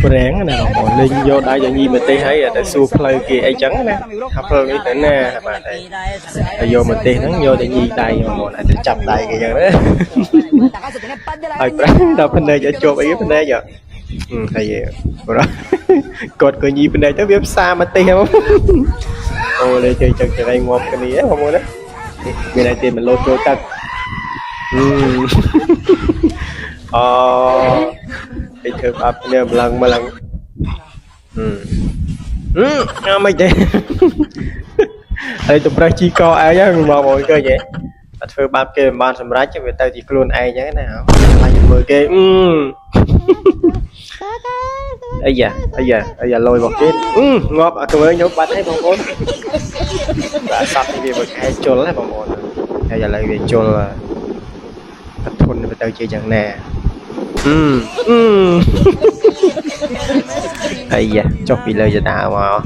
Prank ណាបងប្អូនលេងយកដៃទៅញីម្ទេសហើយតែសួរផ្លូវគេអីចឹងណាថាផ្លូវនេះទៅណាបាទហើយហើយយកម្ទេសហ្នឹងយកទៅញីដៃបងប្អូនអាចទៅចាប់ដៃគេចឹងណាហើយប្រាំដល់ភ្នែកឲ្យជាប់អីភ្នែកហ៎ហើយបរោះគាត់ក៏ញីភ្នែកទៅវាផ្សារម្ទេសហ្នឹងអូលេងជើចឹងចឹងឯងងាប់គ្នាបងប្អូនណាមានអីទេមិនលោតចូលទឹកអឺអូគេធ្វើបាបគ្នាម្លឹងម្លឹងហឹមហឹមញ៉ាំមិនទេហើយទៅប្រេះជីកឯងហ្នឹងបងប្អូនឃើញទេអត់ធ្វើបាបគេមិនបានសម្រេចវាទៅទីខ្លួនឯងហ្នឹងណាខ្លាចមើលគេអឺអីយ៉ាអីយ៉ាអីយ៉ាលយរបស់គេអឺងាប់អាក្មើញបាត់ហើយបងប្អូនបាទសត្វនេះវាមកខែជុលហ្នឹងបងប្អូនហើយឥឡូវវាជុលអត់ធន់វាទៅជាយ៉ាងណាអឺអឺអីយ៉ាចុះពីលើចដើមក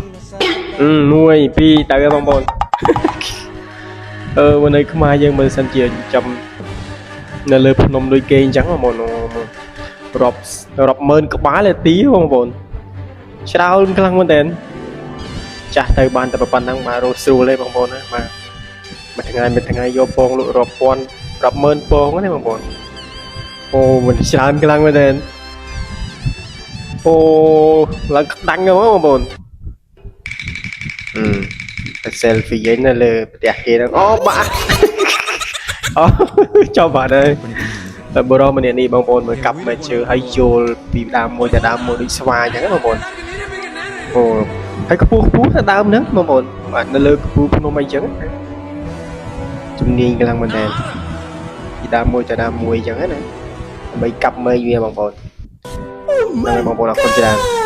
អឺ1 2ទៅហើយបងប្អូនអឺមកនៅខ្មែរយើងមើលសិនជាចំនៅលើភ្នំដូចគេអញ្ចឹងបងប្អូនរាប់រាប់ម៉ឺនក្បាលទីបងប្អូនច្រើនខ្លាំងមែនតើចាស់ទៅបានតែប៉ុណ្ណឹងបាទរស់ស្រួលទេបងប្អូនណាបាទមួយថ្ងៃមួយថ្ងៃយកពងលក់រាប់ពាន់រាប់ម៉ឺនពងណាបងប្អូនអូមិនច្រើនខ្លាំងមែនតើអូឡើងក្តាញ់ហ្មងបងប្អូនអឺតែ selfie ឯនៅលើផ្ទះគេហ្នឹងអូបាក់អូចប់បាត់ហើយតែបរិមម្នាក់នេះបងប្អូនមើលកាប់មកជើហើយយល់ពីដើមមួយទៅដើមមួយដូចស្វាអញ្ចឹងណាបងប្អូនអូហើយខ្ពស់ខ្ពស់ទៅដើមហ្នឹងបងប្អូនបាទនៅលើកំពូលភ្នំអីចឹងណាជំនាញខ្លាំងមែនតើពីដើមមួយទៅដើមមួយអញ្ចឹងណាដើម្បីកាប់មែកវាបងប្អូនហ្នឹងហើយបងប្អូនអរគុណច្រើន។